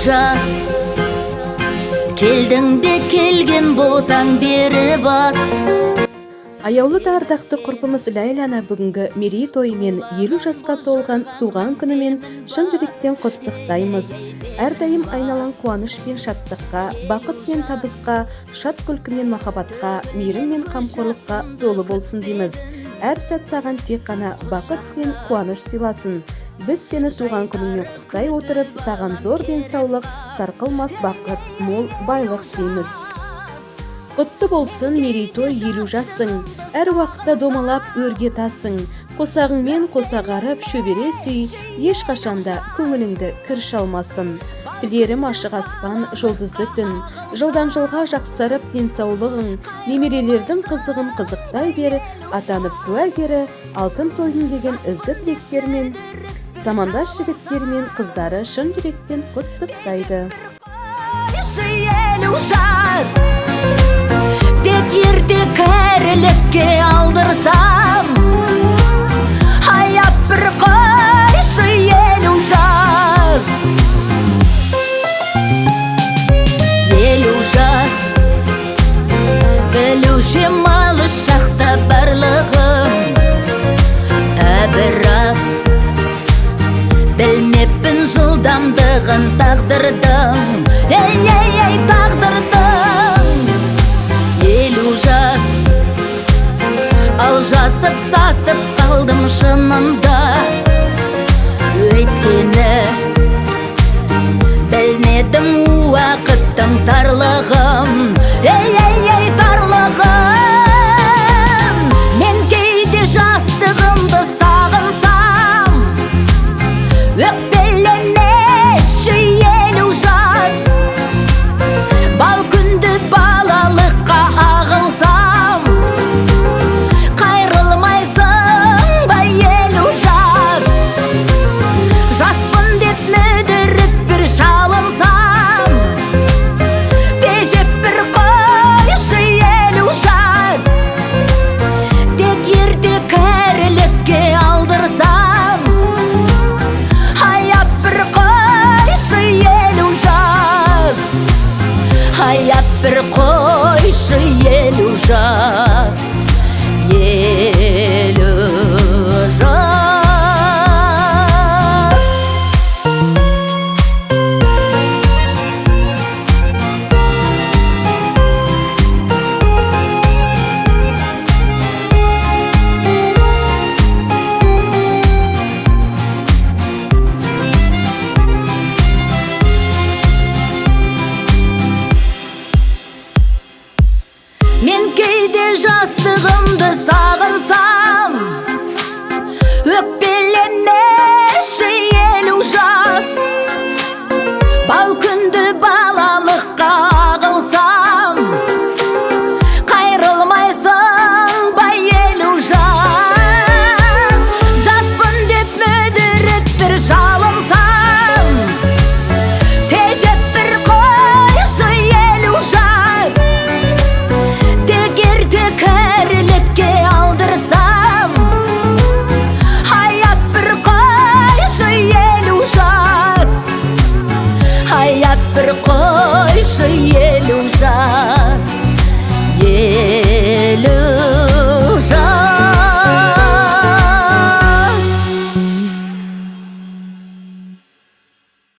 жас. Келдің бе, келген болсаң бері бас. Аяулы да ардақты құрбымыз Ләйләні бүгінгі мерейтойымен, 50 жасқа толған туған күнімен шын жүректен құттықтаймыз. Әрдайым айналаң қуаныш пен шаттыққа, бақыт пен табысқа, шат күлкі мен махаббатқа, мейірім мен қамқорлыққа толы болсын дейміз. Әр сәт саған тек қана бақыт пен қуаныш сыйласын. Біз сені туған күніңмен құттықтай отырып, саған зор денсаулық, сарқылмас бақыт, мол байлық тілейміз. Құтты болсын мерейтой 50 жасың, әр уақытта домалап өрге тасың, қосағыңмен қосағарып шөбере сүй, ешқашанда көңіліңді кір шалмасын. Тілерім ашық аспан, жұлдызды түн, жылдан жылға жақсарып денсаулығың, немерелердің қызығын қызықтай бер, атанып куәгері, алтын тойым деген ізгі тілектермен, замандас жігіттер мен қыздары шын жүректен құттықтайды. Қойшы 50 жас. Тек ерте кәрілікке алдырсам, аяп бір қойшы 50 жас. 50 жас. Білуші ем алыс шақта барлығын, бірақ білмеппін жылдамдығын тағдырдың. Ей, ей, ей, тағдырдың. 50 жас. Алжасып сасып қалдым шынында, өйткені білмедім уақыттың тарлығын. Ей, ей.